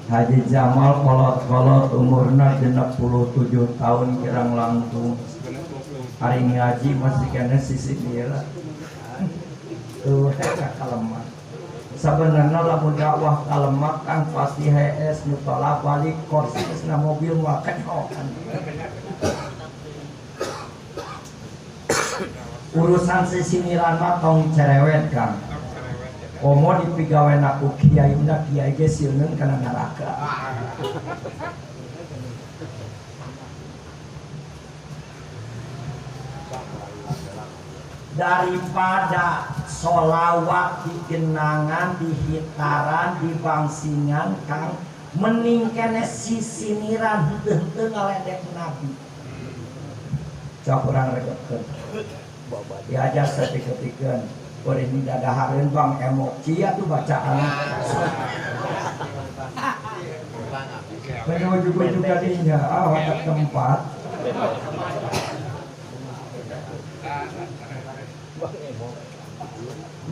Haji Jamal kolot-kolot umurna 67 tahun kirang langkung. Hari ngaji masih kena sisi dia. Tuh eta kalemah. Sebenarnya lamun dakwah kalemah kan pasti HS nu balik kursi geus na mobil moal kecokan. Urusan sisiniran mah tong cerewet Kang. Komo dipigawe ku kiai na kiai ge sieun kana neraka. Daripada solawat di genangan, di hitaran, di bangsingan Kang, mending kene sisiniran henteu ngaledek Nabi. Cok urang regetkeun. Diajar saeutik-eutikeun. Boleh ini dadahareun bang emok cia tuh bacaan. Menuju juga dinya, ah tempat.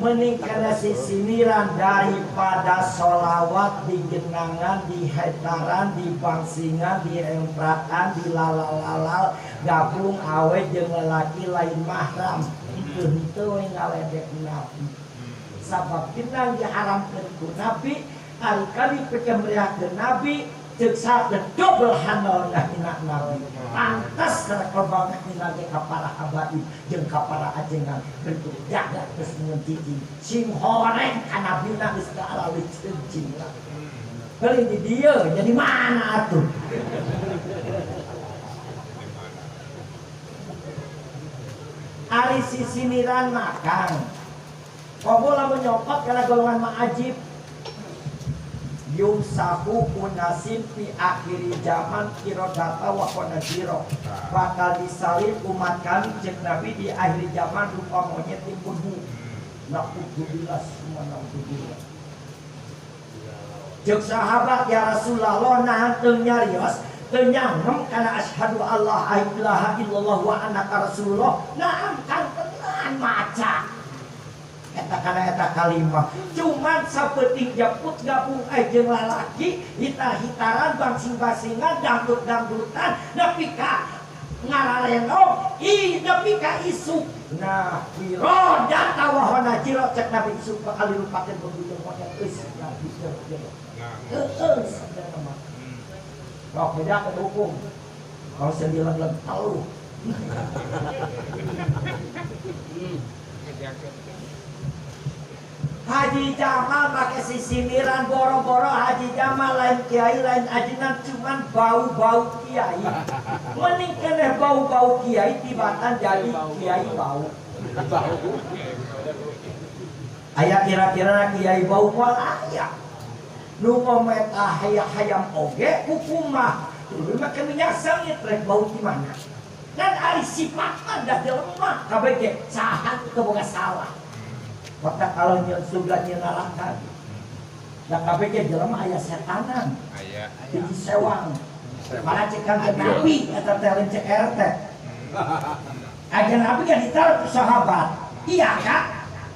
Mending kana sisiniran daripada solawat di genangan, di hetaran, di bangsingan, di emprakan, di lalalal, gabung awe jeung lelaki lain mahram. Henteu we ngaledek Nabi. Sabab genang diharamkeun ku Nabi, kali-kali pekemriahkeun Nabi, ceuk saha double handal ngahina Nabi. Pantas rek loba ngahina ge ka para habaib jeung ka para ajengan bentuk jaga geus mun cicing. Sing horeng ka Nabina geus kaalawi cicing. Beli di dieu jadi mana atuh? Ari sisiniran makan. Komo lamun nyopot kana golongan ma'ajib. Yumsahu unasin fi akhiri zaman kirodata wa qanajiro. Bakal disalib umat kami cek Nabi di akhir zaman rupa monyet di kubu. Na'udzubillah summa na'udzubillah. Cek sahabat ya Rasulullah nahan teu nyarios teu nyangem kana asyhadu alla ilaha illallah wa annaka rasulullah. Naam kan tenan maca. Eta kana eta kalimah. Cuman sapeuting jeput gabung jeung lalaki hitar-hitaran bangsing-bangsingan dangdut-dangdutan nepi ka ngaralenong ih nepi ka isuk. Nah, data wahana jiro cek Nabi isuk bakal dilupakeun begitu monyet geus Nabi jero. Heeh saudara mah. Rok beda ke hukum. Kalau sembilan tahu. Haji Jamal pakai sisiniran boro-boro Haji Jamal lain kiai lain ajinan cuman bau-bau kiai. Mending keneh bau-bau kiai tibatan jadi kiai bau. Aya kira-kira kiai bau moal aya. Nu ngometa hayam oge kukumah tuluy make minyak sengit rek bau di mana. Dan ari sifat mah da jelema kabeh ge saha teu boga salah. Maka kalau nyeun surga nyeun neraka. Da kabeh ge jelema aya setanan. Aya. Hiji sewang. Malah cek kanjeng Nabi eta teh lain cek RT. Kanjeng Nabi kan ditaruh ku sahabat. Iya Kak.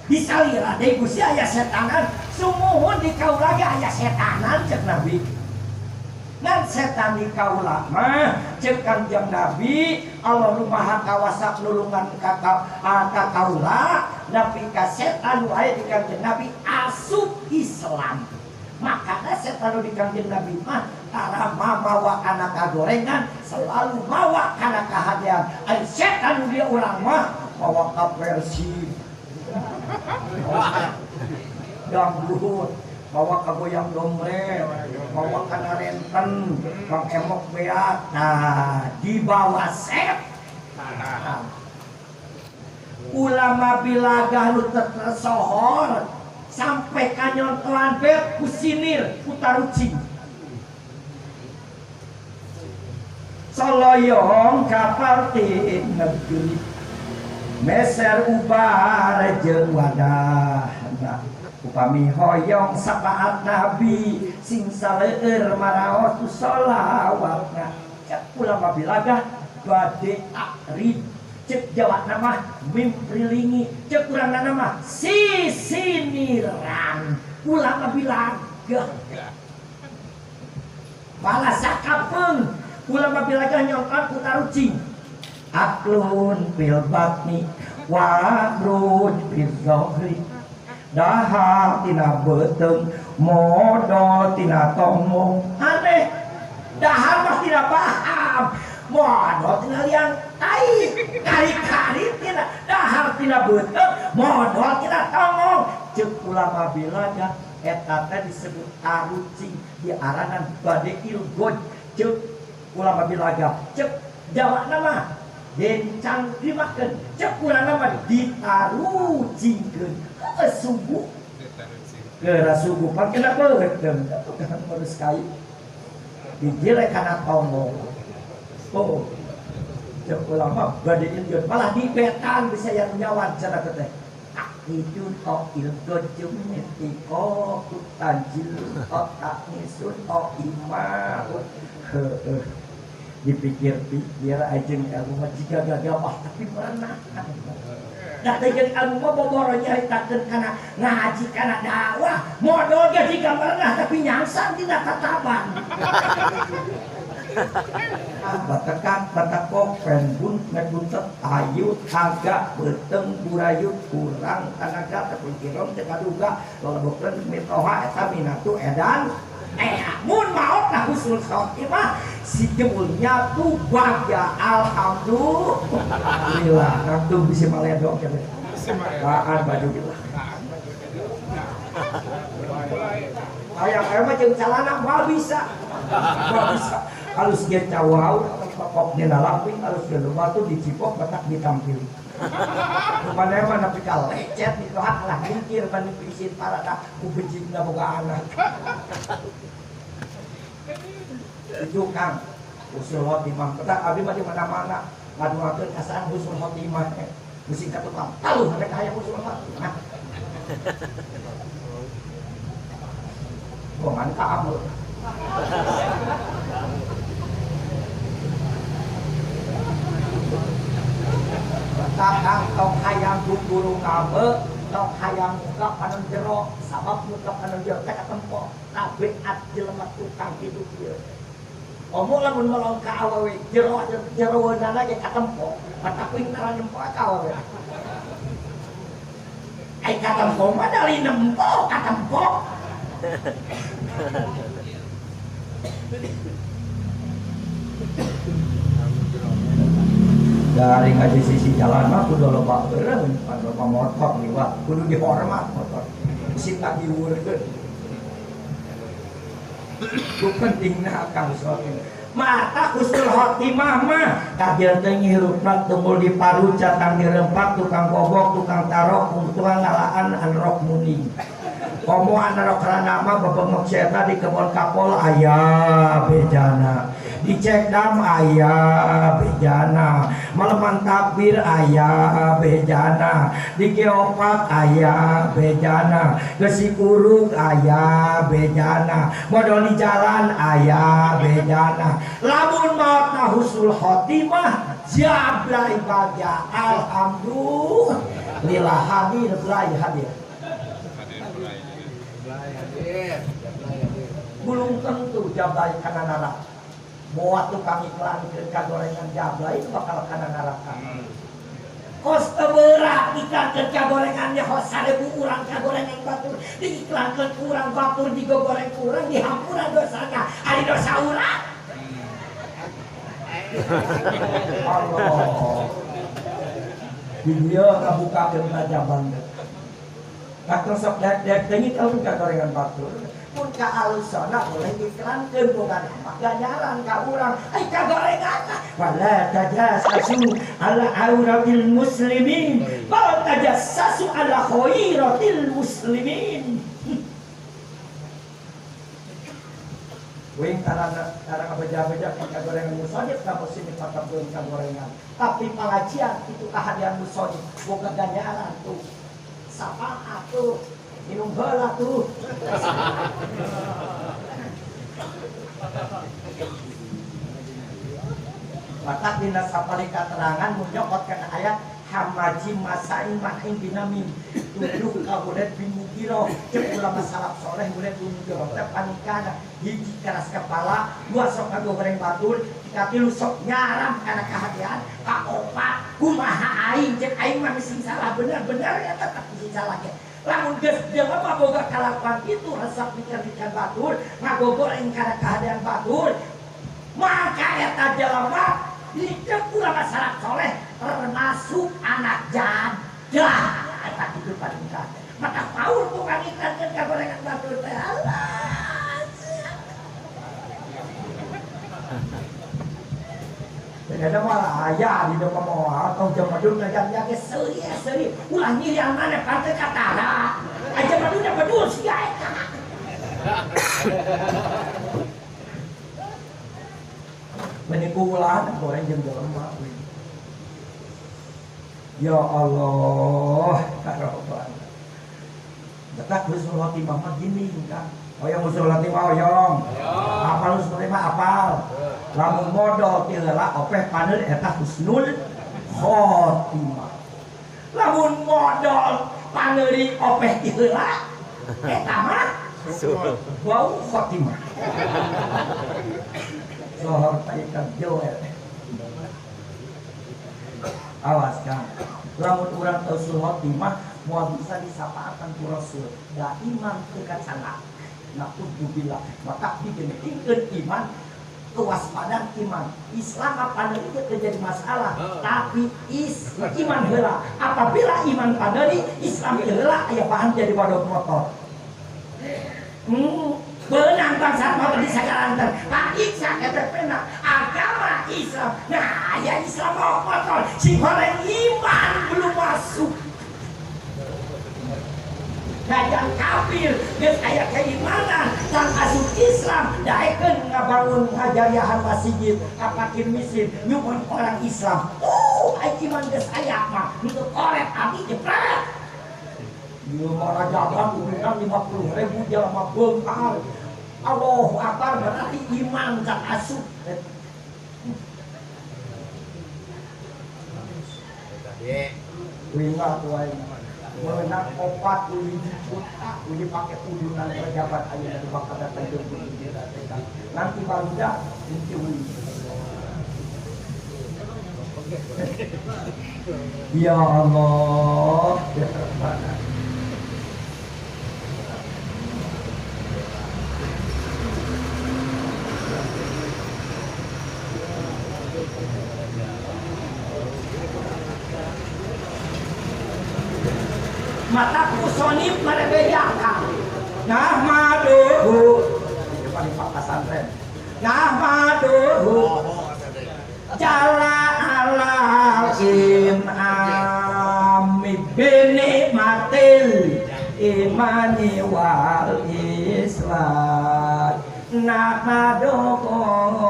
Disalira deui Gusti aya setanan. Sumuhun di kaula ge aya setanan cek Nabi. Ngan setan di kaula mah cek Kanjeng Nabi Allah nu Maha Kawasa nulungan ka kaula nepi ka setan nu aya di Kanjeng Nabi asup Islam. Makana setan nu di Kanjeng Nabi mah tara mawa kana kagorengan selalu mawa kana kahadean. Ari setan nu dia urang mah mawa ka Persib. Dangdut bawa ka goyang dombre, bawa kana renten, bang emok beat. Nah, dibawa set. Ulama bilagah nu tersohor sampai ka nyontohan bet ku sinir ku tarucing. Soloyong kapal ti negeri meser ubar jeung wadahna. Upami hoyong sapaat Nabi sing saleueur maraos tu solawatna. Cek ulama bilagah bade takrib. Cek Jawa mah mimprilingi, cek urangna mah sisiniran. Ulama bilagah. Malah sakapeung ulama bilagah nyongkang ku tarucing. Aklun fil batni wa amrun fil zahri. Dahar tina beuteung, modol tina tonggong. Aneh. Dahar mah tina paham. Modol tina liang tai. Kari-kari tina dahar tina beuteung, modol tina tonggong. Ceuk ulama bilagah eta teh disebut tarucing diaranan bade ilgoj. Ceuk ulama bilagah ceuk jawana mah dencang dimakeun, ceuk urangna mah ditarucingkeun. Heueuh subuh geura subuh pan kena beuteung tukang ngurus kai dijilek kana tonggong. Oh, ceuk ulama bade ilgoj malah dibetan bisa yang nyawan cenah teh. Akidun o ilgojum etiko tanjil o taknisun o imaun. Heueuh dipikir-pikir ajeng ilmu mah jiga gagabah tapi mana. Da teh jeung ilmu mah boboro nyaritakeun kana ngaji kana dakwah modol ge jiga merenah tapi nyangsang dina tataban. Batekan batakok penbun ngebuntet ayu taga beteng burayut kurang tanaga tepung kirong teu kaduga lolebokeun mitoha eta minatu edan mun maot lah husnul khotimah si jemul nyatu bagya alhamdulillah nangtung bisi maledok ya taan baju kita hayang aya mah jeung calana moal bisa halus ge cawau pokok dina laping halus ge batu dicipok batak ditampil mana mah nepi ka lecet ditohak lah mikir banding pisin parada ku bejigna boga anak. Itu Kang husnul khotimah ketak abdi mah di mana-mana ngaduakeun kasaan husnul khotimah bisi ka tukang taluh mereka hayang husnul khotimah. Bongan ka amul. Kakang tong hayang guru ngabe tong hayang muka panon jero sabab muka panon jero teh katempo tabiat jelema tukang hidup ieu. Omo lamun melong ka awewe jero jeroweunana ge katempo matakuing tara nempo ka awewe. Ai katempo mah dari nempo katempo. Dari ngaji sisi jalan mah kudu loba beureum pan loba motor liwat kudu dihormat motor bisi tagiwurkeun ku pentingna akang husnul mata husnul khotimah mah kadir teh ngihirupna tunggul di paru catang dirempak tukang bobok tukang tarok tukang ngalaan anrok muning komo anrok rana mah bebengok seta di kebon kapol aya bejana dicek dam ayah bejana maleman takbir ayah bejana di geopak ayah bejana gesikurung ayah bejana modal di jalan ayah bejana lamun maotna husnul khotimah jablay bagya alhamdulillah hadir blay hadir belum tentu jablay kana neraka. Buat tukang iklan ke gorengan jablay itu bakal kana neraka. Kos teu beurang iklankeun ka gorengannya hos 1000 urang ka gorengan batur diiklankeun kurang batur digogoreng kurang dihampura dosana ari dosa urang. Allah. Di dieu ngabukakeun rajaban. Kakang sok dek-dek teh tahu ka gorengan batur. Mun ka alusana boleh iklankeun bukan ganjaran ka urang ai ka gorengan wala tajassasu ala auratil muslimin bal tajassasu ala khairatil muslimin. Wing tarana kabeja-beja ka gorengan musonif ka muslim patempun ka gorengan tapi pengajian itu kehadiran musonif boga ganjaran tuh sapaat tuh minum heula tuh. Maka dina sapali katerangan mun nyokot kana ayat hamaji masain mahin binamim tuduh ka Walid bin Mughirah cek ulama salaf soleh Walid bin Mughirah teh panikana hiji keras kepala dua sok ngagoreng batur katilu sok nyaram kana kahadean kaopat kumaha aing cek aing mah sing salah bener-bener ya tetep sing salah ge lamun geus jelema boga kalakuan kitu resep mikir-mikir batur ngagogoreng kana kahadean batur maka eta jelema dicek ulama salaf soleh termasuk anak jadah eta kitu paling mata paur ku ngiklankeun ka gorengan batur teh Allah. Jadi ada malah ayah di depan mau atau jam madun ngajak ge seuri seuri ulah nyirian maneh pantes ka tanah aja madun bedul sia eta. Menipu ulah goreng jeung jelema. Ya Allah, ya. Dekat husnul khotimah mah gini kan. Hoyong husnul khotimah hoyong. Apal husnul khotimah apal. Lamun modal ti heula opeh paneun eta husnul khotimah. Lamun modal paneuri opeh ti heula eta mah bau khotimah. Sohor taikan joel. Awas kan. Lamun urang husnul khotimah moal bisa disapaatan ku Rasul. Da iman teu kacanak. Naudzubillah. Maka digentingkeun iman, kewaspadaan iman. Islam apa itu terjadi masalah, tapi iman heula. Apabila iman paneuri, Islam heula aya bahan jadi wadok motor. Benang bangsa motor di sagalanten. Pakiksa eta pena agama Islam. Nah, aya Islam motor sing horeng iman belum masuk. Dajang kafir geus aya keimanan can asup Islam daekeun ngabangun ngajariahan masjid ka fakir miskin nyuhun orang Islam. Ai iman geus aya mah nu koret abdi jepret. Ieu mah rajaban urutan 50.000 jelema beunghar. Allahu akbar berarti iman can asup. Wingat wae menang opat uli juta uli pakai udunan pejabat aja dari bakal datang ke nanti baru dah nanti uli. Ya Allah ya Rabbana. Mata kusonib merebejakan nahmaduhu di depan Pak Pesantren nahmaduhu jala alal in'ami binikmatil imani wal islam nahmaduhu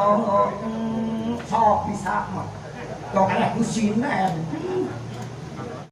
sok bisa mah tong eleh kusinen.